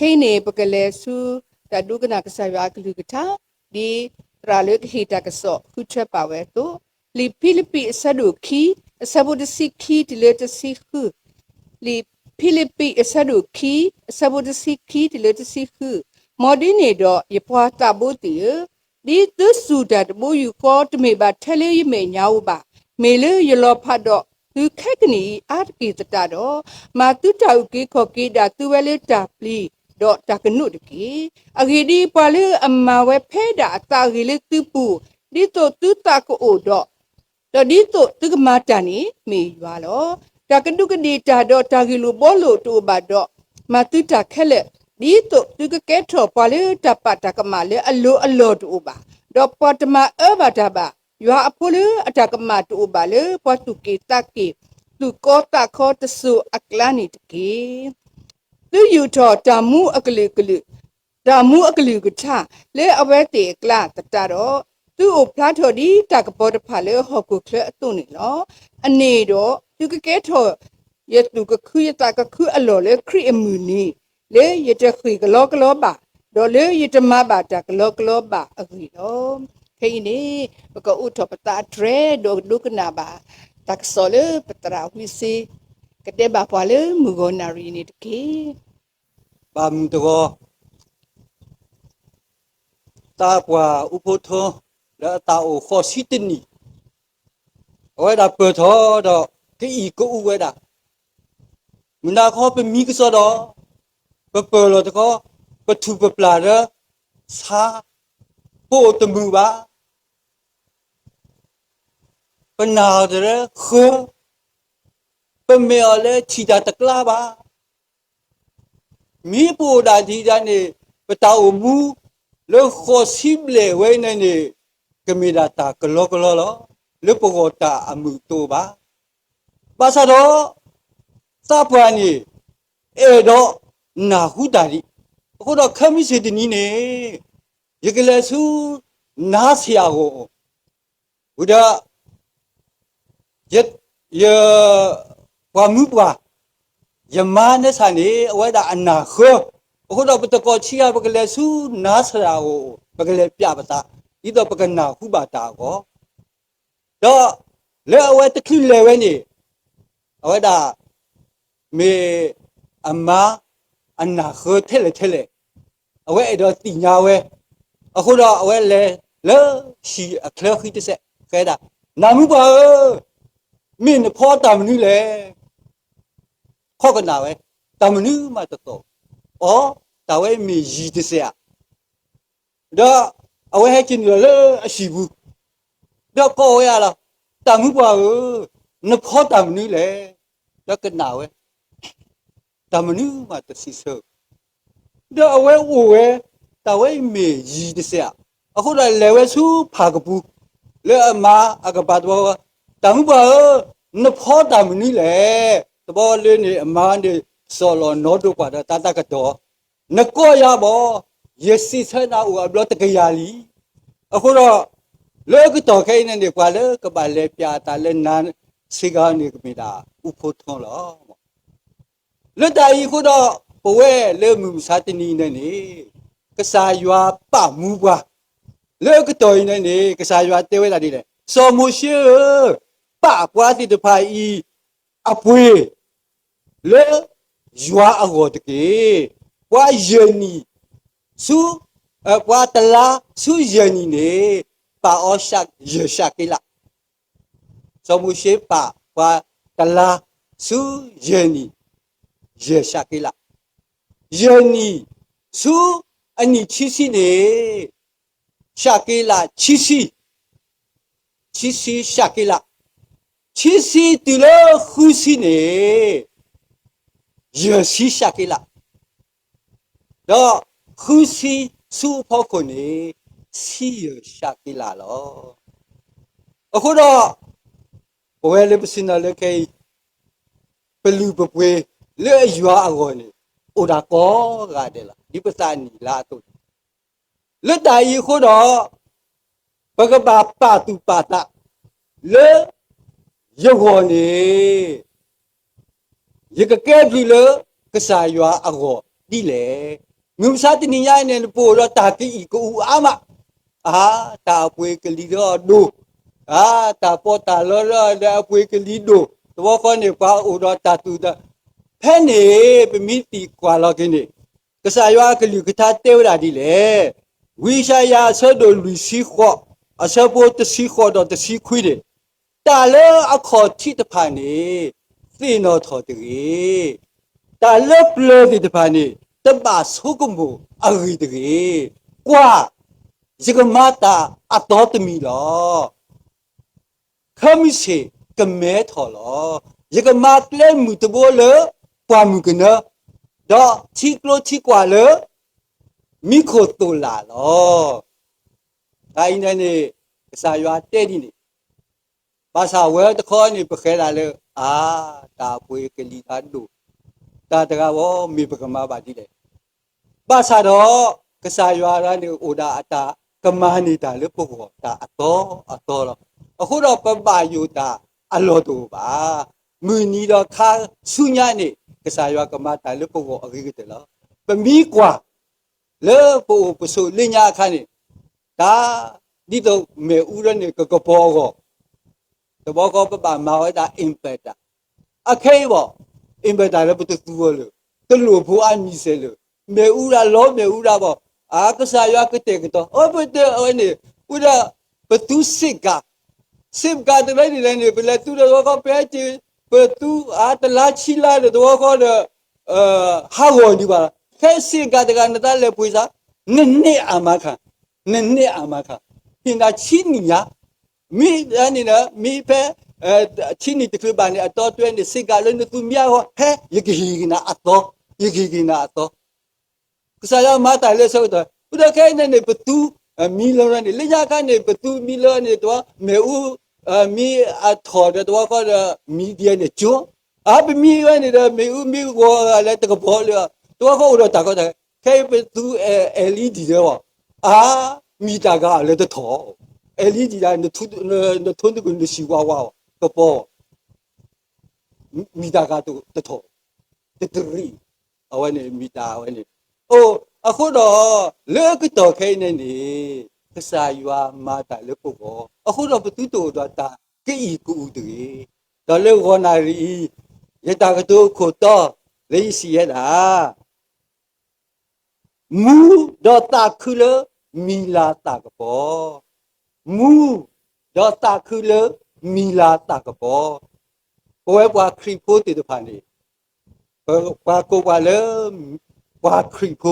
ခဲအံၤန့ၣ် ပကလဲၤဆူ တၢ်ဒိကနၣ်ကစၢ်ယွၤအကလုၢ်ကထါ ဒ်သရၣ်လၢကဟ့ၣ်တၢ်ကစီၣ်ဃုထၢပာ်ဝဲအသိး, လံာ်ဖံလံးပံးအဆၢဒိၣ်ခံ အဆၢဖိတဆံခံတုၤလၢတဆံဃု, လံာ်ဖံလံးပံးအဆၢဒိၣ်ခံ အဆၢဖိတဆံခံတုၤလၢတဆံဃု, မ်ဒ်န့ၣ်ဒီး ယပှၤသးဘိသ့ၣ်ဧၢ, ဒ်သုစူၢ်တၢ်တဘိယူၢ်ဃီ တမ့ၢ်ဘၣ်ထဲလၢယမဲာ်ညါဧိၤဘၣ်, မ့ၢ်လၢယလီၤဖးဒီးသုခဲကနံၣ်အံၤအါတက့ၢ်သတးဒီး, မၤသုတၢ်အုၣ်က့ၤခီၣ်က့ၤဒၣ်သုဝဲလၢတၢ်ပျံၤဒီးတၢ်ကနိးတက့ၢ်. အဂ့ၢ်ဒ်အံၤ, ပှၤလၢအမၤဝဲဖဲဒၣ်အသးအဂ့ၤလၢသုပူၤ, ဒ်သိးသုသးကအိၣ်ဒီး ဒီးဒ်သိးသုကမၤတၢ်န့ၣ် မ့ၢ်ယွၤလီၤ. တၢ်ကဒူးကဒ့ၣ်တၢ်ဒီးတၢ်ဂ့ၢ်လိာ်ဘှီလိာ်တအိၣ်ဘၣ်ဒီး, မၤသုတၢ်ခဲလၢာ်, ဒ်သိးသုကကဲထီၣ်ပှၤလၢတၢ်ပာ်တၢ်ကမၣ်လၢအလိၤအလီၢ်တအိၣ်ဘၣ်, ဒီးပှၤတမၤအၢဘၣ်တၢ်ဘၣ်, ယွၤအဖိလၢအတၢ်ကမၣ်တအိၣ်ဘၣ်လၢပှၤသူၣ်က့ၣ်သးက့ၣ် သူၣ်ကီသးခီတစိၤအကျါန့ၣ်တက့ၢ်. သုယူာ်ထီၣ်တၢ်မူအကလုာ်ကလုာ်, တၢ်မူအကလုၢ်ကထါ လၢအဝဲသ့ၣ်အကျါသတးဒီး, သုအိၣ်ဖျါထီၣ်ဒ်တၢ်ကပီၤတဖၣ်လၢဟီၣ်ခိၣ်ချၢအသိးန့ၣ်လီၤ. အန့ၣ်ဒီး သုကကဲထီၣ်ယသူၣ်ကခုယသးကခုအလီၢ်လၢခရံာ်အမုၢ်နံၤ, လၢယတဃ့ၢ်ကလီကလီဘၣ်, ဒီးလၢယတမၤဘၣ်တၢ်ကလီကလီဘၣ်အဂ့ၢ်လီၤ. ခဲအံၤန့ၣ် ပကအိးထီၣ်ပသးအတြဲၤဒီးဒိကနၣ်ဘၣ် တၢ်ကစီၣ်လၢပသရၣ်ဝံစ့ ကတဲဘၣ်ပှၤလၢမုၢ်ဂီၤနၣ်ရံၣ်န့ၣ်တက့ၢ်. ဘၣ်မုၢ်တဂီၤ, သးပှၢ်အူဖိထီ လၢအသးအိၣ်ဃိးဆံတနံၣ်, အဝဲဒၣ်ပၢၢ်ထီၣ်ဒီးကအံၣ်ကအူဝဲဒၣ်, မုၢ်နၤခီပမံကစီဒီး, ပပၢၢ်လီၤတခီ, ပထူၣ်ပပျၢ်လၢဆါ, ပအိၣ်တမုာ်ဘၣ်, ပနာ်အီၤတလၢဃၢ, ပမဲာ်အီၤလၢထံၣ်တၢ်တကျါဘၣ်. မ့ၢ်ပအိၣ်ဒၣ်ဒ်အံၤန့ၣ်, ပတၢ်အိၣ်မူလၢဃိးဆံဘျဲၣ်ဝဲအံၤန့ၣ်န့ၣ်, ကမ့ၢ်ဒၣ်တၢ်ကလီကလီလီၤ. လၢပဂီၢ်တၢ်အမုာ်တအိၣ်ဘၣ်. ဘၣ်ဆၣ်ဒီး သးပှၢ်န့ၣ် အဲၣ်ဒိးနၢ်ဟူတၢ်ဒံး, အဃိဒီးခဲမုၢ်ဆ့ၣ်တနံၤန့ၣ်, ယကလဲၤဆူ နါစယၤအဂီၢ်, ဝံၤဒီး ယ ယ ပှၤမုၢ်ပှၢ်, ယမါနဲဆၣ်န့ၣ် အဝဲဒၣ်အနၢ်ဃၢ, အဃိဒီးပတကိးဆံးအါ ပကလဲၤဆူနါစယၤအဂီၢ်, ပကလဲၤပျးပသး, ဒ်သိးပကနၢ်ဟူဘၣ်တၢ်အဂီၢ်, ဒီးလၢအဝဲတချုးလဲၤဝဲန့ၣ်, အဝဲဒၣ် မ့ၢ်အမါအနၢ်ဃၢထဲလဲၣ်ထဲလဲၣ်, အဝဲအဲၣ်ဒိးသ့ၣ်ညါဝဲ, အဃိဒီးအဝဲလဲၤလၢဟံၣ်အချၢဃံတစဲး, ဃဲဒၣ်, နၢ်မုၢ်ပှၢ်ဧၢ, မ့ၢ်နဖီတၢ်မနုၤလဲၣ်. ခီကနၣ်ဝဲ, တၢ်မနုၤမးတသီၣ်, အိ, တၢ်ဝဲမ့ၢ်ယံၤတစဲးဧါ. ဒီးအဝဲဟဲက့ၤနုာ်လီၤလၢအဟံၣ်ပူၤ, ဒီးကိးဝဲဒၣ်လီၤ, တၢ်မုၢ်ပှၢ်ဧၢ, နဖီတၢ်မနုၤလဲၣ်. ဒီးကနၣ်ဝဲ, တၢ်မနုၤမးတစံးဆၢ, ဒီးအဝဲအိၣ်ဝဲ, တၢ်ဝဲအံၤမ့ၢ်ယံၤတစဲးဧါ. အဃိဒီးလဲၤဝဲဆူဖၣ်ကပူၤ, လၢအမါအကပၤတဘျီ, တၢ်မုၢ်ပှၢ်ဧၢ, နဖီတၢ်မနုၤလဲၣ်. တဘျီလၢန့ၣ် အမါန့ၣ် စီၢ်လီၤနီၢ်ဒိၣ်ပှၤဒီးတၢ်တၢ်ကတီၢ်, နကိးယၤဘၣ်, ယစံးဆၢနၤအိၣ်အဘျီတကယၤလံ. အဃိဒီး လၢကတီၢ်ခဲအံၤန့ၣ်န့ၣ် ပှၤလၢကဘၣ်လဲၤပျးအသးလၢနါစယၤန့ၣ် ကမ့ၢ်ဒၣ်အူဖိထီလီၤ. လၢတၢ်အံၤအဃိဒီး ပဝဲလၢမုၢ်မဆါတနံၤအံၤန့ၣ်န့ၣ် ကစၢ်ယွၤပာ်မူပှၤ, လၢကတီၢ်အံၤန့ၣ်န့ၣ် ကစၢ်ယွၤတဲဝဲဒၣ်ဒ်လဲၣ်, စီၤမိၤၡ့ဧၢ, ပာ်ပှၤသ့ၣ်တဖၣ်အံၤအပှ့ၤ လၢယွၤအဂီၢ်တက့ၢ်. ပှၤယဲၢ်နံၣ်ဆူ, ပှၤတလါဆူယဲၢ်နံၣ်န့ၣ် ပာ်အီၤယဲၢ်ၡးက့လး. စီၤမိၤၡ့ပာ်ပှၤတလါဆူယဲၢ်နံၣ်, ယဲၢ်ၡးက့လး. ယဲၢ်နံၣ်ဆူအနံၣ်ခံဆံန့ၣ် ၡးက့လးခံဆံ, ခံဆံၡးက့လး, ခံဆံတုၤလၢဃုဆံန့ၣ် ယဲၢ်ဆံၡးက့လး, ဒီးဃုဆံဆူအဖီခိၣ်န့ၣ် ဆံယဲၢ်ၡးက့လးလီၤ. အဃိဒီး ပဝဲလၢပဆ့ၣ်နီၤလၢခဲအံၤ ပလုၢ်ပပှ့ၤလၢယွၤအဂီၢ်န့ၣ် အိၣ်ဒၣ်ကိးဂၤဒဲးလီၤ. ဒ်ပသးနံၣ်လါအသိးန့ၣ်, လၢတၢ်အံၤအဃိဒီး ပကဘၣ်ပာ်သူၣ်ပာ်သးလၢယဂီၢ်န့ၣ် ယကကဲဘျုးလၢကစၢ်ယွၤအဂီၢ်ဒ်လဲၣ်. မုၢ်မဆါတနံၤညါအံၤန့ၣ် နပအိၣ်ဒီးတၢ်ကအံၣ်ကအုၣ်အါမး, အါ, တၢ်အပှ့ၤကလံၤဒီးဒိၣ်, အါ, တၢ်ပီးတၢ်လီဒီးအပှ့ၤကလံၤဒိၣ်, တဘျီဃီန့ၣ် ပှၤအိၣ်ဒီးတၢ်သူၣ်တၢ်, ဖဲန့ၣ် ပမ့ၢ်သံကွၢ်လီၤက့ၤန့ၣ်, ကစၢ်ယွၤအကလုၢ်ကထါတဲဝဲဒၣ်ဒ်လဲၣ်. ဝံယၡါယၤအဆၢဒိၣ်လွံၢ်ဆံဃိး, အဆၢဖိတဆံဃိးဒီးတဆံခွံန့ၣ်, တၢ်လၢအခီၣ်ထံးတဖၣ်န့ၣ် သ့ၣ်နီၣ်ထီၣ်တဂ့ၤ. တၢ်လၢပျၢၤသ့ၣ်တဖၣ်န့ၣ် တဘၣ်ဆိကမိၣ်အဂ့ၢ်တဂ့ၤ. ကွၢ်, ယကမၤတၢ်အသီတမံၤလီၤ. ခဲမုၢ်ဆ့ၣ်ကမဲထီၣ်လီၤ. ယကမၤကျဲမုၢ်တဘိလၢပှၢ်မုၢ်ကနၢ, ဒီးထံကျိထံကွာ်လၢမံခိၣ်သိၣ်လၣ်လီၤ. တၢ်အံၤန့ၣ်န့ၣ် ကစၢ်ယွၤတဲဒ်န့ၣ်, ဘၣ်ဆၣ်ဝဲတခီန့ၣ် ပဃဲဒၣ်လၢ အါ, တၢ်အပှ့ၤကလံၤတၢ်ဒိၣ်, တၢ်တဂၤဝဲ မ့ၢ်ပကမၤဘၣ်ဒ်လဲၣ်. ဘၣ်ဆၣ်ဒီး ကစၢ်ယွၤတဂၤန့ၣ် အိၣ်ဒၣ်အတၢ်ကမၤန့ၢ်တၢ်လၢပဂီၢ်တၢ်အသီအသီလီၤ. အဃိဒီးပဘၣ်ယိၣ်တၢ်အလီၢ်တအိၣ်ဘၣ်. မုၢ်နံၤဒီးခါဆူညါန့ၣ် ကစၢ်ယွၤကမၤတၢ်လၢပဂီၢ်အဂ့ၤကတၢၢ်လီၤ. ပမ့ၢ်ကွၢ် လၢပအိၣ်ပဆိးလၢညါအခါန့ၣ်, တၢ်, ဒ်သိးမ့ၣ်အူဒၢန့ၣ် ကကပီၤအဂီၢ်, တဘျီဃီပဘၣ်မၤဝဲဒၣ် inverter, အခဲအံၤဘၣ်, inverter လၢပတသူအီၤလၢာ်, တလိၣ်ဖိအမံၤစဲးလၢာ်, မ့ၣ်အူဒၣ်လီၤ မ့ၣ်အူဒၣ်ဘၣ်, အါ ကစၢ်ယွၤကတဲာ်ကတီၤ, အဝဲပတဲအဝဲန့ၣ်, ဝဲဒၣ်, ပသူ SIM card, SIM card တဖဲန့ၣ်လဲၣ်န့ၣ် ပလဲၤသူဒီးတဘျီဃီ ပဟဲက့ၤ, ပသူ အါ တလါဆံလါဒီးတဘျီဃီဒီး ဟးဂီၤဒံးဘၣ်လီၤ. ခဲ SIM card တဂၤ နသးလဲၤပှ့ၤစ့ၢ်, နန့ၢ်အမါခါ, နန့ၢ်အမါခါ, ဟ့ၣ်နၤဆံနံၣ်ညါ, မ့ၢ်န့ၣ်ဒီး မ့ၢ်ဖဲ ဆံနံၣ်တချုးဘၣ်န့ၣ် အတီတဝဲန့ၣ် SIM card လၢနသူမံအဂီၢ် ဟဲ ယကဟ့ၣ်က့ၤနၤအသီ, ယကဟ့ၣ်က့ၤနၤအသီ. ကစၢ်ယွၤမၤတၢ်လၢအဆၢကတီၢ်, အဃိဒီးခဲအံၤန့ၣ်န့ၣ် ပသူ မံလၢန့ၣ် လၢညါခါန့ၣ် ပသူမံလၢန့ၣ် တဝီ မ့ၣ်အူ မ့ၢ်အထီၣ်ဒီးတဝီဃီဒီး မံဒ်န့ၣ် ကၠိ, အါ ပမံဝဲန့ၣ်ဒီး မ့ၣ်အူမ့ၢ်ဂီၤလၢတကပီၤလၢ တဝီဃီအိၣ်ဒီးတၢ်ကီတၢ်ခဲ, ခဲအံၤပသူ LED ဒီး အါ မံတၢ်ဂၤအလၢတထီၣ်, LED ဒၣ် နထိနကနၢၤဆံးဝါဝါအီၤ ကပီၤ မံတၢ်ဂၤတထီၣ်, တတရံး, အဝဲန့ၣ်မံတၢ်အဝဲန့ၣ်, အိၣ်, အဃိဒီး လၢကတီၢ်ခဲအံၤန့ၣ်န့ၣ် ကစၢ်ယွၤမၤတၢ်လၢပဂီၢ်, အဃိဒီးပသုတအိၣ်ဒီးတၢ်ကအံၣ်ကအုၣ်တဂ့ၤ. ဒီးလၢဂီၤနၣ်ရံၣ်အံၤ ယတၢ်ကတိၤအခိၣ်တီ လၢယစံးဝဲဒၣ် မူဒီးသးခုလၢမံၤလၤသၣ်ကပီၤ, မူဒီးသးခုလၢမံၤလၤသၣ်ကပီၤ, ပဝဲပှၤခရံာ်ဖိသ့ၣ်တဖၣ်န့ၣ် ပှၤကိးပှၤလၢ ပှၤခရံာ်ဖိ,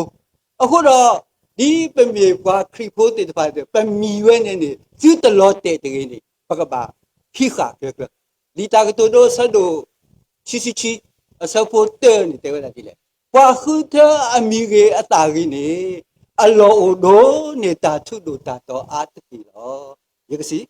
အဃိဒီး ဒ်ပမ့ၢ်ပှၤခရံာ်ဖိသ့ၣ်တဖၣ်ဒီး ပမံၤဝဲန့ၣ်န့ၣ် သုတလီၤတဲာ်တဂ့ၤန့ၣ် ပကဘၣ်ဟံးဃာ်ကျၢၤကျၢၤ, လံာ်တၢ်ကတိၤဒိအဆၢဒိၣ်ခံဆံခံ အဆၢဖိတၢန့ၣ် တဲဝဲဒၣ်ဒ်လဲၣ်, ပှၤဃုထၢအမံၤဂ့ၤအသၣ်ဂ့ၤန့ၣ် အလီၢ်အိၣ်ဒိၣ်န့ၢ်တၢ်ထူးဒိၣ်တၢ်တီၤအါတက့ၢ်လီၤ. ယကစံး,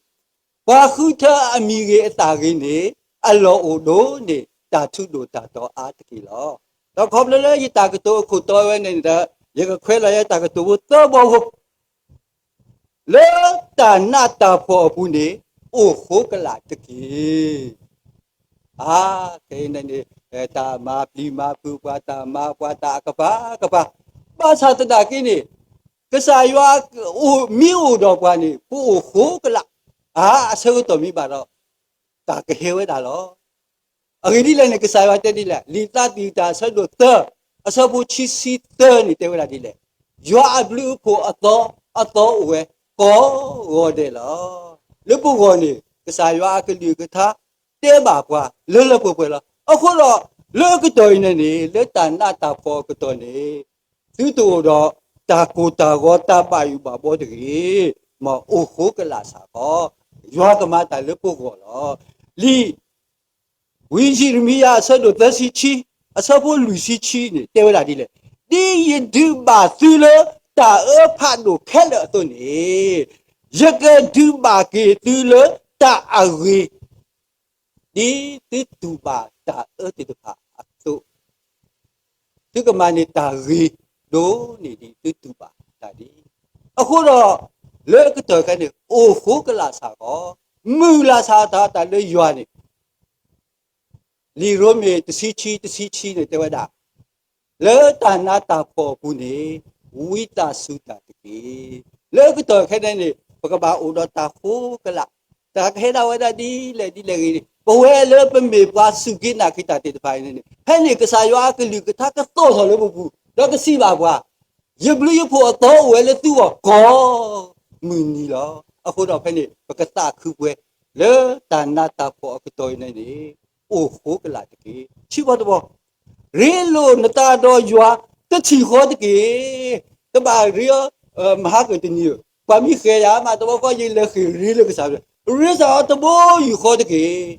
ပှၤဃုထၢအမံၤဂ့ၤအသၣ်ဂ့ၤန့ၣ် အလီၢ်အိၣ်ဒိၣ်န့ၢ်တၢ်ထူးဒိၣ်တၢ်တီၤအါတက့ၢ်လီၤ. ဒီးခီဖျိလၢယတၢ်ကတိၤအခိၣ်တီဝဲန့ၣ်ဒီး ယကခွဲးလီၤယတၢ်ကတိၤဖိသၢဘီဖိ လၢတၢ်နးတၢ်ဖှီၣ်အပူၤန့ၣ် အိၣ်ဃိကလာ်တက့ၢ်. အါ, ခဲအံၤန့ၣ်န့ၣ် တၢ်မၤပျံၤမၤဖုးပှၤ တၢ်မၤပှၤ တၢ်အကပၤကပၤ, ဘၣ်ဆၣ်သနာ်က့န့ၣ် ကစၢ်ယွၤအိၣ်မ့ၢ်အိၣ်ဒီးပှၤန့ၣ် ပအိၣ်ဃိကလာ်, အါ, အဆၢကတီၢ်မ့ၢ်ဘၣ်ဒီး တၢ်ကဟဲဝဲဒၣ်လီၤ. အဂ့ၢ်ဒ်လဲၣ်န့ၣ် ကစၢ်ယွၤတဲဒ်လဲၣ်, လံာ်သးသယုၢ်တၢ်အဆၢဒိၣ်သၢ အဆၢဖိခံဆံသၢန့ၣ် တဲဝဲဒၣ်ဒ်လဲၣ်, ယွၤအဘျုးအဖှိၣ်အသီ, အသီအိၣ်ဝဲကိးဂီၤဒဲးလီၤ. လၢပဂီၢ်န့ၣ် ကစၢ်ယွၤအကလုၢ်ကထါ တဲဘၣ်ပှၤလၢလၢပှဲၤပှဲၤလီၤ. အဃိဒီး လၢအကတီၢ်အံၤန့ၣ်န့ၣ် လၢတၢ်နးတၢ်ဖှီၣ်အကတီၢ်န့ၣ် သုတအိၣ်ဒီးတၢ်ကိၢ်တၢ်ဂီၤတၢ်ဘၣ်ယိၣ်ဘၣ်ဘီတဂ့ၤ, မ့ၢ်အိၣ်ဃိကလာ်စ့ၢ်ကီး, ယွၤကမၤတၢ်လၢပဂီၢ်လီၤ. လံာ် ဝံယံးရမံယၤအဆၢဒိၣ်သၢဆံခံ, အဆၢဖိလွံၢ်ဆံခံန့ၣ် တဲဝဲဒၣ်ဒ်လဲၣ်, ဒ်ယဒုးဘၣ်သုလၢတၢ်အၢဖးဒိၣ်ခဲလၢာ်အသိးန့ၣ်, ယကဒုးဘၣ်က့ၤသုလၢတၢ်အဂ့ၤ, ဒ်သုတူၢ်ဘၣ်တၢ်အၢသ့ၣ်တဖၣ်အသိး သုကမၤန့ၢ်တၢ်ဂ့ၤဒိၣ်န့ၢ်ဒံးသုတူၢ်ဘၣ်တၢ်ဒ်အံၤ. အဃိဒီး လၢကတီၢ်ခဲအံၤန့ၣ် အိၣ်ဃိကလာ်စ့ၢ်ကီး, မုၢ်လၢ်စ့ၢ်ကီးတၢ်လၢယွၤန့ၣ်, လံာ်ရိမ့ၤတဆံခံ တဆံခံန့ၣ် တဲဝဲဒၣ် လၢတၢ်နးတၢ်ဖှီၣ်အပူၤန့ၣ် ဝံသးစူၤတၢ်တက့ၢ်. လၢကတီၢ်ခဲအံၤန့ၣ် ပကဘၣ်အိၣ်ဒီးတၢ်ဃိကလာ်, တၢ်ကဟဲဒၣ်ဝဲဒၣ်ဒ်လဲၣ်ဒ်လဲၣ်ဂ့ၤ, ပဝဲလၢပမ့ၢ်ပှၤစူၢ်က့ၤနာ်က့ၤတၢ်သ့ၣ်တဖၣ်အံၤန့ၣ် ဖဲန့ၣ်ကစၢ်ယွၤအကလုၢ်ကထါကသီၣ်ထီၣ်လၢပပူၤ, ဒီးကစံးဘၣ်ပှၤ, ယဘျုးယဖှိၣ်အသီအိၣ်ဝဲလၢသုဂီၢ် ကိးမုၢ်နံၤလီၤ. အဃိဒီးဖဲန့ၣ် ပကသးခုပှဲၤ လၢတၢ်နးတၢ်ဖှီၣ်အကတီၢ်အံၤန့ၣ်န့ၣ် အိၣ်ဃိကလာ်တက့ၢ်. ခံဘီတဘီ, ရ့လိာ်နသးဒီးယွၤတထံၣ်ဃီတက့ၢ်. တဘၣ်ရ့အီၤ မဟါကတနံၤဧၢ, ပှၤမ့ၢ်ဃဲၤယၤမး တဘျီဃီယလဲၤဃ့ၢ်ရ့လၢကစၢ်, ရ့စ့ၢ်အီၤတဘိယူၢ်ဃီတက့ၢ်.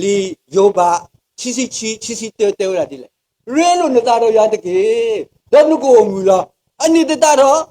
လံာ်ယိၤဘး ခံဆံခံ ခံဆံတၢ တဲဝဲဒၣ်ဒ်လဲၣ်, ရ့လိာ်နသးဒီးယွၤတက့ၢ်, ဒီးနကအိၣ်မုာ်လီၤ. အန့ၣ်သတးဒီး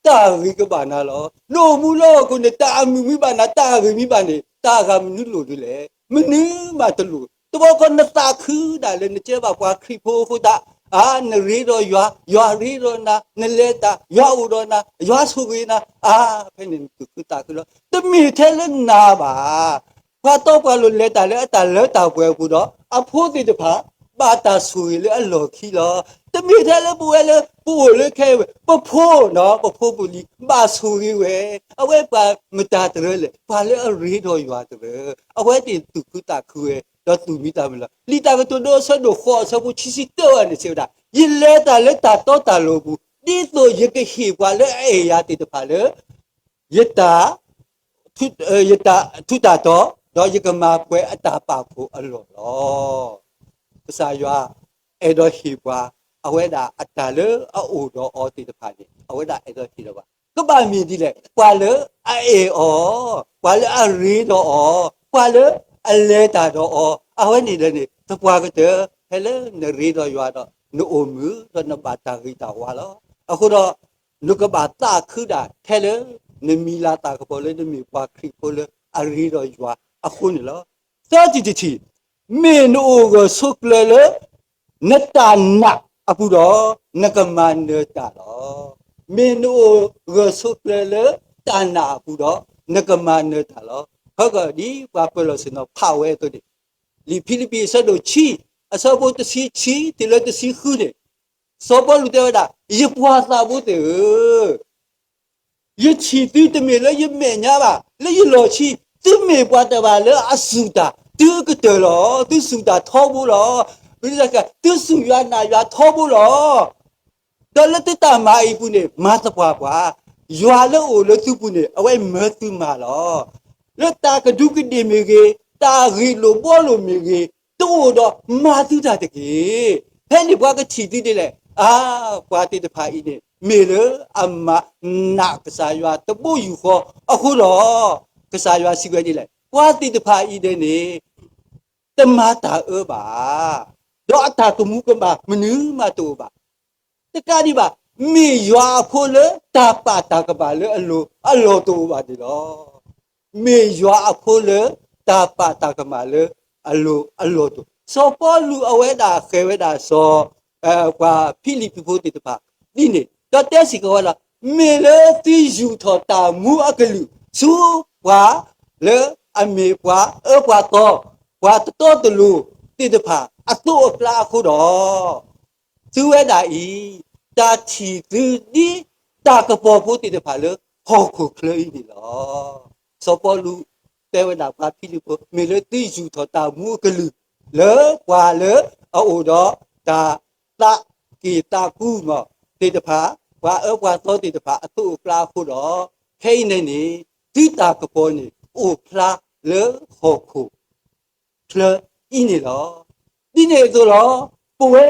တၢ်ဂ့ၤကဘၣ်နၤလီၤ. နအိၣ်မူလၢဟီၣ်ခိၣ်န့ၣ် တၢ်အမုာ်မ့ၢ်ဘၣ်နၤ တၢ်အဂ့ၤမ့ၢ်ဘၣ်န့ၣ် တၢ်အဂၤမနုၤလိၣ်ဒ်လဲၣ်. မနုၤမးတလိၣ်. တဘျီဃီနသးခုဒၣ်လၢနကဲဘၣ်ပှၤခရံာ်ဖိအဃိသတး, အါ နရ့ဒီးယွၤ, ယွၤရ့ဒီးနၤ, နလဲၤတၢ်, ယွၤအိၣ်ဒီးနၤ, ယွၤဆိၣ်ဂ့ၤနၤ, အါ ဖဲန့ၣ်နသူၣ်ခုသးခုလီၤ. တမ့ၢ်ထဲလၢနၤဘၣ်. ပှၤတီပှၤလိၤလဲၤတၢ်လၢအတၢ်လၢတၢ်ပှဲၤအပူၤဒီး အဖိသ့ၣ်တဖၣ် ဘၣ်တၢ်ဆိၣ်ဂ့ၤလၢအလီၢ်ခံလီၤ. တမ့ၢ်ထဲလၢပဝဲလၢပအိၣ်လၢခဲအံၤဝဲ ပဖိနီၤ ပဖိပလံၤ ဘၣ်ဆိၣ်ဂ့ၤဝဲ, အဝဲပှၤမတၤတရၢလဲၣ်, ပှၤလၢအရ့ဒီးယွၤတရၢ, အဝဲသ့ၣ်သူၣ်ခုသးခုဝဲ ဒီးသူၣ်မံသးမုာ်လီၤ. လံာ်တၢ်ကတိၤဒိအဆၢဒိၣ်ဃိးအဆၢဖိခံဆံတၢန့ၣ် စံးဝဲဒၣ်, ယလဲၤတၢ်လၢတၢ်တီတၢ်လိၤအပူၤ, ဒ်သိးယကဟ့ၣ်ပှၤလၢအအဲၣ်ယၤသ့ၣ်တဖၣ်လၢ ယတၢ် ယတၢ်ထူးတၢ်တီၤ, ဒီးယကမၤပှဲၤအတၢ်ပာ်ဖှိၣ်အလီၢ်လီၤ. ကစၢ်ယွၤအဲၣ်ဒိးဟ့ၣ်ပှၤ အဝဲဒၣ်အတၢ်လၢအအိၣ်ဒီးအီၤသ့ၣ်တဖၣ်န့ၣ် အဝဲဒၣ်အဲၣ်ဒိးဟ့ၣ်လီၤဘၣ်. ကဘၣ်မ့ၢ်ဒ်လဲၣ်, ပှၤလၢအအဲၣ်အီၤ, ပှၤလၢအရ့ဒီးအီၤ, ပှၤလၢအလဲၤတၢ်ဒီးအီၤ, အဝဲန့ၣ်ဒီးန့ၣ် သပှၢ်ကတၢၢ် ဖဲလၢနရ့ဒီးယွၤဒီး နအိၣ်မုာ်ဒီးနဘၣ်တၢ်ဂ့ၤတၢ်ဝါလီၤ. အဃိဒီး နကဘၣ်သးခုဒၣ်ထဲလၢ နမံၤလၤသးကပီၤလၢနမ့ၢ်ပှၤခရံာ်ဖိလၢအရ့ဒီးယွၤအဃိန့ၣ်လီၤ. သၢထံၣ်တထံၣ်, မ့ၢ်နအိၣ်ဂၢၢ်ဆိးကျၢၤလၢ နတၢ်နာ်အပူၤဒီး နကမၤနၢၤတၢ်လီၤ. မ့ၢ်နအိၣ်ဂၢၢ်ဆိးကျၢၤလၢတၢ်နာ်အပူၤဒီး နကမၤနၢၤတၢ်လီၤ. ဟီကဒ်ပှၤပၢၤလီၢ်ဆ့ၣ်နီၤဖးဝဲအသိးန့ၣ် လံာ်ဖံလံးပံးအဆၢဒိၣ်ခံ အဆၢဖိတဆံခံတုၤလၢတဆံဃုန့ၣ် စီၤပီလူးတဲဝဲဒၣ်, ယပှၤသးဖိသ့ၣ်ဧၢ, ယထံၣ်သုတမ့ၢ်လၢယမဲာ်ညါဘၣ်, လၢယလီၢ်ခံ, သုမ့ၢ်ပှၤတဂၤလၢအစူၢ်တၢ်, သုကတၢၢ်လီၤ, သုစူၢ်တၢ်ထီဘိလီၤ. သုစူၢ်ယွၤနာ်ယွၤထီဘိလီၤ. ဒီးလၢသုတၢ်မၤအံၤအပူၤန့ၣ် မၤသပှၢ်ပှၢ်, ယွၤလၢအအိၣ်လၢသုပူၤန့ၣ် အဝဲမၢသုမၤလီၤ. လၢတၢ်ကဒူးကဒ့ၣ်မ့ၢ်ဂ့ၤ, တၢ်ဂ့ၢ်လိာ်ဘှီလိာ်မ့ၢ်ဂ့ၤ, တအိၣ်ဒီးမၤသုတၢ်တက့ၢ်. ဖဲန့ၣ်ပှၤကထံၣ်သုဒ်လဲၣ်, အါ, ပှၤသ့ၣ်တဖၣ်အံၤန့ၣ် မ့ၢ်လၢအမၤနာ်ကစၢ်ယွၤတဘိယူၢ်ဃီအဃိဒီး, ကစၢ်ယွၤစံးဝဲဒ်လဲၣ်, ပှၤသ့ၣ်တဖၣ်အံၤဒဲးန့ၣ် တမၤတၢ်အၢဘၣ်, ဒီးအတၢ်ကမူၤကမၣ်မနုၤမးတအိၣ်ဘၣ်. တကးဒံးဘၣ်, မ့ၢ်ယွၤအဖိလၢတၢ်ပာ်တၢ်ကမၣ်လၢအလိၤအလီၢ်တအိၣ်ဘၣ်န့ၣ်လီၤ. မ့ၢ်ယွၤအဖိလၢတၢ်ပာ်တၢ်ကမၣ်လၢအလိၤအလီၢ်တအိၣ်. စီၤပီလူးအဝဲဒၣ်ဃဲၤဝဲဒၣ်စီၤ, ပှၤဖံလံးပံးဖိသ့ၣ်တဖၣ်ဒ်န့ၣ်, ဒီးတဲစ့ၢ်ကီးဝဲလီၤ, မ့ၢ်လၢသုယူာ်ထီၣ်တၢ်မူအကလုၢ် ဆူပှၤလၢအမ့ၢ်ပှၤအၢ ပှၤသီ, ပှၤတတီတလိၤသ့ၣ်တဖၣ်အသိးအကျါအဃိဒီး သုဝဲဒၣ်အံၤ တၢ်ထံၣ်သုဒ်တၢ်ကပီၤဖိသ့ၣ်တဖၣ်လၢ ဟီၣ်ခိၣ်ချၢအံၤန့ၣ်လီၤ. စီၤပီလူးတဲဝဲဒၣ်ပှၤဖံလံးပံးဖိ မ့ၢ်လၢသုယူာ်ထီၣ်တၢ်မူအကလုၢ် လၢပှၤလၢအအိၣ်ဒီးတၢ်သးက့ၣ်သးကူမးသ့ၣ်တဖၣ်, ပှၤအၢပှၤသီသ့ၣ်တဖၣ်အသိးအကျါအဃိဒီး, ခဲအံၤန့ၣ်န့ၣ် သုတၢ်ကပီၤန့ၣ်အိၣ်ဖျါလၢဟီၣ်ခိၣ် ချၢအံၤန့ၣ်လီၤ. ဒ်န့ၣ်အသိးလီၤ. ပဝဲ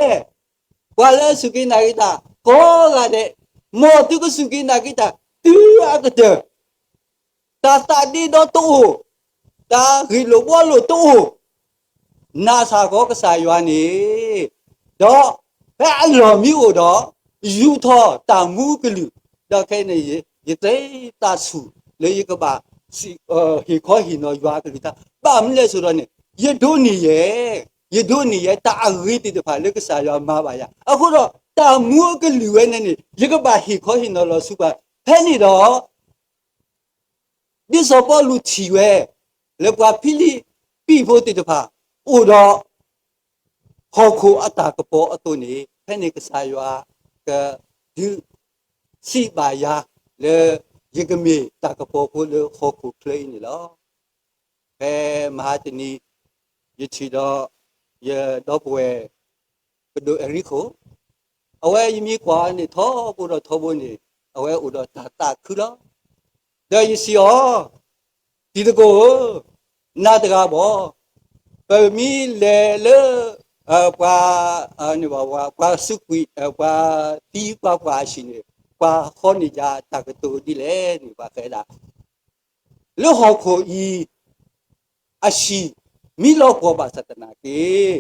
ပှၤလၢအစူၢ်က့ၤနာ်က့ၤတၢ်ကိးဂၤဒဲး, မ်သုကစူၢ်က့ၤနာ်က့ၤတၢ် တုၤအကတၢၢ်, တၢ်သးဒ့ဒီတအိၣ်, တၢ်ဂ့ၢ်လိာ်ဘှီလိာ်တအိၣ်, နာ်ဆၢကီးကစၢ်ယွၤန့ၣ်, ဒီးဖဲအလီၢ်မ့ၢ်အိၣ်ဒီး ယူာ်ထီၣ်တၢ်မူအကလုၢ်, ဒီးခဲအံၤန့ၣ် ယသ့သးဆူၣ်လၢယကဘၣ် ဟ့ၣ်ခီဟ့ၣ်နီၤယွၤအကလုၢ်တၢ်, ဘၣ်မနုၤလဲၣ်အသိးဒီးန့ၣ် ယဒိးန့ၢ်ယဲ, ယဒိးန့ၢ်ယဲတၢ်အဂ့ၤသ့ၣ်တဖၣ်လၢကစၢ်ယွၤမၤဘၣ်ယၤ, အဃိဒီးတၢ်မူအကလုၢ်ဝဲန့ၣ်န့ၣ် ယကဘၣ်ဟ့ၣ်ခီဟ့ၣ်နီၤလီၤဆူပှၤ, ဖဲန့ၣ်ဒီး ဒ်စီၤပီလူးထံၣ်ဝဲ လၢပှၤဖံလံးပံးဖိသ့ၣ်တဖၣ် အိၣ်ဒီး ဟီၣ်ခိၣ်အတၢ်ကပီၤအသိးန့ၣ်, ဖဲန့ၣ်ကစၢ်ယွၤကဒုးစံးဘၣ်ယၤလၢ ယကမ့ၢ်တၢ်ကပီၤဖိလၢဟီၣ်ခိၣ်ချၢအံၤန့ၣ်လီၤ. ဖဲမဟါတနံၤ ယထံၣ်ဒီး ယဒီပုၢ်ဝဲၢ် ပဒိၣ်အဲရံခိၣ်, အဝဲယမ့ၢ်ကွၢ်န့ၣ်ထီဘိဒီးထီဘိန့ၣ် အဝဲအိၣ်ဒီးတၢ်သးခုလီၤ. ဒီးယစံးအီၤ, တံၤသကိးဧၢ, နၤတဂၤဘၣ်, ပမ့ၢ်လဲၤလၢ ပှၤ ပှၤစူးကွံာ် ပှၤသံပှၤပှၢ်အဟံၣ်န့ၣ် ပှၤဟီန့ၢ်ယၤတၢ်ကတိၤဒ်လဲၣ်န့ၣ် ပှၤဃဲဒၣ် လၢဟီၣ်ခိၣ်အံၤ အဟံၣ်မ့ၢ်လီၤပှီၢ်ဘၣ်ဆၣ်သနာ်က့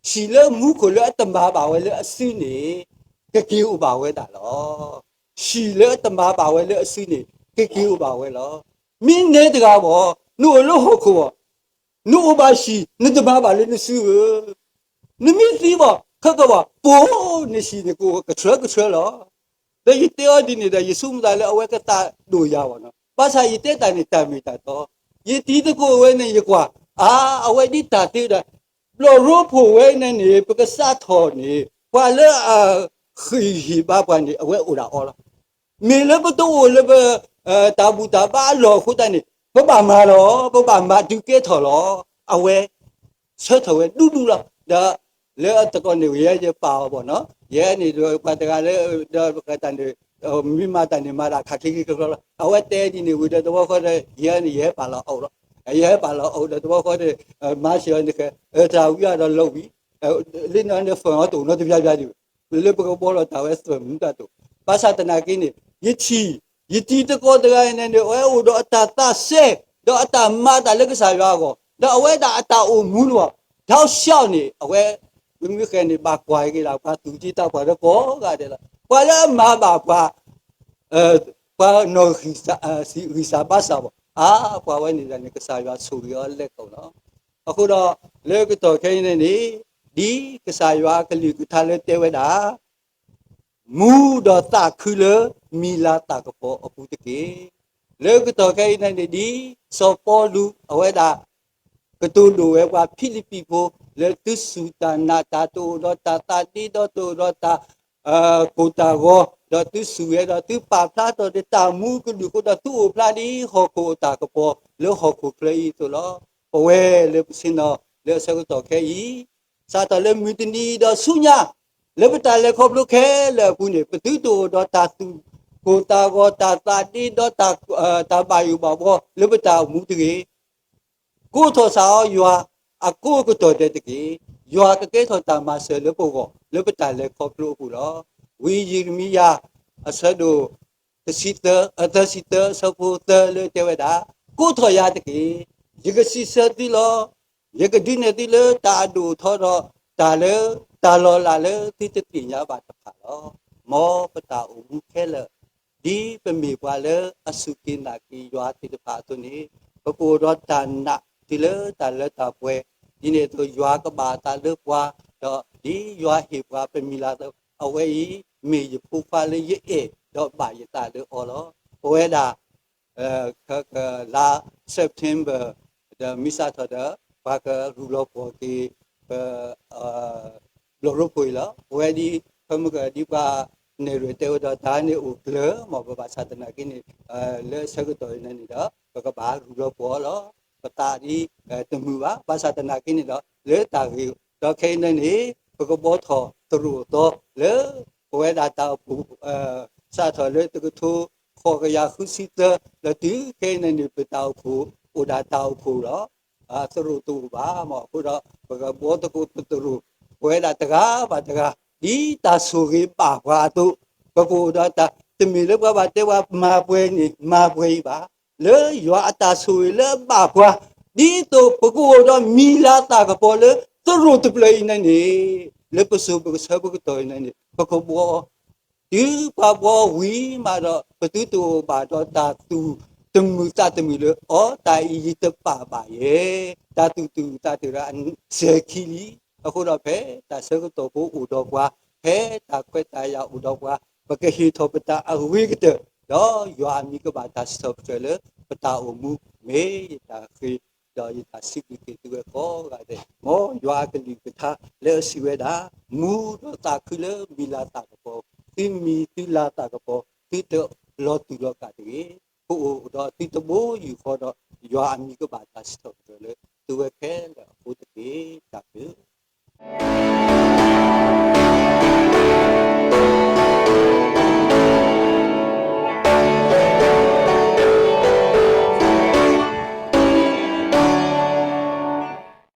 ဟံၣ်လၢမူခိၣ်လၢအတမၤဘၣ်ဝဲလၢအစုန့ၣ် ကက့ၤအိၣ်ဘၣ်ဝဲဒၣ်လီၤ. ဟံၣ်လၢအတမၤဘၣ်ဝဲလၢအစုန့ၣ် ကက့ၤအိၣ်ဘၣ်ဝဲလီၤ. မ့ၢ်နဲတဂၤဘၣ်, နအိၣ်လၢဟီၣ်ခိၣ်ဘၣ်, နအိၣ်ဘၣ်ဟံၣ် နတမၤဘၣ်လၢနစုဧၢ, နမ့ၢ်သံဘၣ် ခဲကဘၣ် ပိာ်နဟံၣ်န့ၣ် ကအိၣ်ကဆှၢကဆှၢလီၤ. ဒီးယတဲအီၤဒ်န့ၣ်ဒီး ယဆိကမိၣ်သးလၢအဝဲကသးဒိၣ်ယၤဘၣ်နီၤ, ဘၣ်ဆၣ်ယတဲတၢ်န့ၣ်တၢ်မ့ၢ်တၢ်တီ, ယတံၤသကိးဝဲန့ၣ်ယကွၢ်, အါ အဝဲဒ်တၢ်သ့ဒီး ဘျီၣ်ရိဖှိၣ်ဝဲန့ၣ်န့ၣ် ပကစးထီၣ်န့ၣ် ပှၤလၢအဃ့ၢ်ဟ့ၣ်ဘါပှၤန့ၣ် အဝဲအိၣ်ဒၣ်အီၤလီၤ. မ့ၢ်လၢပတအိၣ်လၢပ တၢ်ဘူၣ်တၢ်ဘါအလီၢ်အဃိသတးန့ၣ် ပဘၣ်မၤလီၤ, ပဘၣ်မၤဒုးကဲထီၣ်လီၤ. အဝဲ ဆၢထၢၣ်ဝဲဒူဒူလီၤ. ဒီးလၢအတကီၢ်န့ၣ် ယဲယပာ်အီၤဘၣ်နီၤ, ယဲန့ၣ်ဒီးပှၤတဂၤလၢ ဒီးပကတၢၢ်န့ၣ် မ့ၢ်မၤတၢ်န့ၣ် မၤဒၣ်ခးချ့ချ့ချီချီလီၤ. အဝဲတဲဒ်န့ၣ်ဝံၤဒီးတဘျီဃီဒီး ယဲန့ၣ် ယဟဲပာ်လီၤအီၤလီၤ. ယဟဲပာ်လီၤအီၤဒီးတဘျီဃီဒီး မၤစၢၤအီၤန့ၣ် တၢ်ဝံအါဒီးလီၤဝံၤ လၢန့ၣ်န့ၣ် သၢၣ်အီၤတအိၣ်နီတဘျီဘျီဒံးဘၣ်, လၢပကဘှီလီၤတၢ်ဝဲသၢၣ်မူတၢ်တိာ်, ဘၣ်ဆၣ်သနာ်က့န့ၣ် ယထံၣ် ယတံၤသကိးတဂၤအံၤန့ၣ်န့ၣ် အဝဲအိၣ်ဒီးအတၢ်သးစဲ ဒီးအတၢ်မၤတၢ်လၢကစၢ်ယွၤအဂီၢ် ဒီးအဝဲဒၣ်အတၢ်အိၣ်မူန့ၣ် ဒီးဆှီန့ၣ် အဝဲ မ့မ့ၢ်ဃဲန့ၣ် ဘၣ်ကွၢ်က့ၤဒၣ် ပှၤသူၣ်က့တၢ်ပှၢ်ဒီးကိးဂၤဒဲးလီၤ. ပှၤလၢအမၤဘၣ်ပှၤ ပှၤနီၢ်ဂံၢ်စၢ်ဘါစၢ်ဘၣ် အါ ပှၤဝဲန့ၣ်ဒၣ်န့ၣ် ကစၢ်ယွၤဆိၣ်ဂ့ၤအီၤလဲၤကီးလီၤ. အဃိဒီး လၢကတီၢ်ခဲအံၤန့ၣ်န့ၣ် ဒ်ကစၢ်ယွၤအကလုၢ်ကထါလၢတဲဝဲဒၣ် မူဒီးသးခုလၢမံၤလၤသၣ်ကပီၤအပူၤတက့ၢ်. လၢကတီၢ်ခဲအံၤန့ၣ်န့ၣ် ဒ်စီၤပီလူးအဝဲဒၣ် ကတိၤဒိၣ်ဝဲပှၤဖံလံးပံးဖိ လၢသုစူၢ်တၢ်နာ်တၢ်တအိၣ်ဒီးတၢ်သးဒ့ဒီး တအိၣ်ဒီးတၢ် ကိၢ်တၢ်ဂီၤ ဒီးသုစူၢ်ဝဲဒီးသုပာ်ဖျါထီၣ်ဒီးတၢ်မူကဒုၣ်အဃိဒီး သုအိၣ်ဖျါဒ်ဟီၣ်ခိၣ်အတၢ်ကပီၤလၢဟီၣ်ခိၣ်ချၢအံၤအသိးလီၤ. ပဝဲလၢပဆ့ၣ်နီၤလၢအဆၢကတီၢ်ခဲအံၤ စးထီၣ်လၢမုၢ်တနံၤဒီးဆူညါ လၢပတၢ်လဲၤခီဖျိခဲလၢာ်အပူၤန့ၣ် ပသုတအိၣ်ဒီးတၢ်သူၣ်ကိၢ်သးဂီၤ တၢ်သးဒ့ဒီး တၢ်ဘၣ်ယိၣ်ဘၣ်ဘှီလၢပတၢ်အိၣ်မူတဂ့ၤ. ကိးထီၣ်စ့ၢ်အီၤယွၤအကိးကတီၢ်ဒဲးတက့ၢ်. ယွၤကကဲထီၣ်တၢ်မၤစၢၤလၢပဂီၢ် လၢပတၢ်လဲၤခီဖျိအပူၤလီၤ. ဝံယံးရမံယၤ အဆၢဒိၣ် တဆံသၢ အသၢဆံသၢ အဆၢဖိသၢလၢတဲဝဲဒၣ်, ကိးထီၣ်ယၤတက့ၢ်. ယကစံးဆၢသုလီၤ. ယကဒုးနဲၣ်သုလၢတၢ်အဒိၣ်အထီဒီး တၢ်လၢ တၢ်လီၤလးလၢသုတသ့ၣ်ညါဘၣ်တဖၣ်လီၤ. မ်ပတၢ်အိၣ်မူခဲလၢာ် ဒ်ပမ့ၢ်ပှၤလၢအစူၢ်က့ၤနာ်က့ၤယွၤသ့ၣ်တဖၣ်အသိးန့ၣ် ပကအိၣ်ဒီးတၢ်နာ်တုၤလၢတၢ်လၢတၢ်ပှဲၤ, ဒ်န့ၣ်အသိးယွၤကဘၣ်အသးလၢပှၤ, ဒီးဒ်ယွၤဟ့ၣ်ပှၤပမံၤလၤသး အဝဲအံၤ မ့ၢ်ယဖိခွါလၢယအဲၣ်ဒီးဘၣ်ယသးလၢအီၤလီၤ. ပဝဲဒၣ် လါ September ဒီးမ့ၢ်စးထီၣ်ဒီး ပှၤကရူၢ်လီၤပှီၢ်က့ၤ ပ ဘျီၣ်ရိဖှိၣ်အံၤလီၤ. ပဝဲဒ် ဖဲမုၢ်ကဒ်ပှၤနဲၣ်ရွဲၣ်တဲဝဲဒီး တၢ်န့ၣ်အိၣ်ကျၢၤမး ပဘၣ်ဆၣ်သနာ်က့န့ၣ် လၢအဆၢကတီၢ်အံၤန့ၣ်န့ၣ်ဒီး ပကဘၣ်ရူၢ်လီၤပှီၢ်လီၤ. ပသးဒ်တမုာ်ဘၣ်, ဘၣ်ဆၣ်သနာ်က့န့ၣ်ဒီး လၢတၢ်ဂ့ၢ်ဒီးခဲအံၤန့ၣ်န့ၣ် ပကဘှီထီၣ်သရိာ်အသီလၢ ပဝဲဒၣ်တၢ်အိၣ်ဖှိၣ် စးထီၣ်လၢတကထိဃိးကယၤဃုဆံသၢ ဒီးတုၤခဲအံၤန့ၣ်န့ၣ် ပတၢ်အိၣ်ဖှိၣ် အိၣ်ဒၣ်တၢ်အိၣ်ဖှိၣ်လီၤ. သရိာ်တအိၣ်ဘၣ်မး အဃိဒီး ပကဘှီသကိးပသရိာ် ပဝဲဒၣ်တဂၤဘၣ်တဂၤ ဒ်တၢ်ဆိၣ်ဂ့ၤဘၣ်ပှၤအသိး ပကအိၣ်ဒီးတၢ် တမ့ၢ်လၢပှၤဘၣ်တဲပှၤမၤပှဲၤန့ၣ် မၤပှဲၤအံၤဘၣ်. လၢယွၤအတၢ်ဆိၣ်ဂ့ၤလၢအဘၣ်ပှၤ ဒ်သိးပကအိၣ်ဒီးမံၤလၤသၣ်ကပီၤလၢသရိာ်တဖျၢၣ်အံၤန့ၣ်န့ၣ် လၢပစိၤပကဆၢပကတီၢ်အံၤန့ၣ်န့ၣ် ပကဘှီ တုၤပှၤဘှီဝံၤမးဒီး ပသုတအိၣ်ဘၣ်ဒီးတၢ်သူၣ်တမုာ်သးတမုာ်လၢ အီ တၢ်အံၤယတပာ်ဘၣ်ယဲ, တၢ်သူၣ်တမုာ်သးတမုာ်လၢအစဲၤခံလံ. အဃိဒီးဖဲတၢ်ဆၢကတီၢ်ဖိအိၣ်ဒီးပှၤ, ဖဲတၢ်ခွဲးတၢ်ယာ်အိၣ်ဒီးပှၤ, ပကဟ့ၣ်ထီၣ်ပတၢ်အဂ့ၤကတၢၢ်, ဒီးယွၤအမံၤကဘၣ်တၢ်စံးထီၣ်ပတြၢၤလၢပတၢ်အိၣ်မူ မ့ၢ်ယတၢ်ဃ့ဒီး ဒီးယတၢ်စံးဘျုးက့ၤသုဝဲကိးဂၤဒဲး, မ်ယွၤအကလုၢ်ကထါလၢအစံးဝဲဒၣ်, မူဒီးသးခုလၢမံၤလၤသၣ်ကပီၤ, သုမံၤသုလၤသၣ်ကပီၤ, သုတလီၤတူာ်လီၤကာ်တဂ့ၤ. အိၣ်ဒီးသုတဘိယူၢ်ဃီဒီး, ယွၤအမံၤကဘၣ်တၢ်စံးထီၣ်ပတြၢၤလၢသုဝဲခဲလၢာ်အဃိတက့ၢ်. တၢ်ဘျုး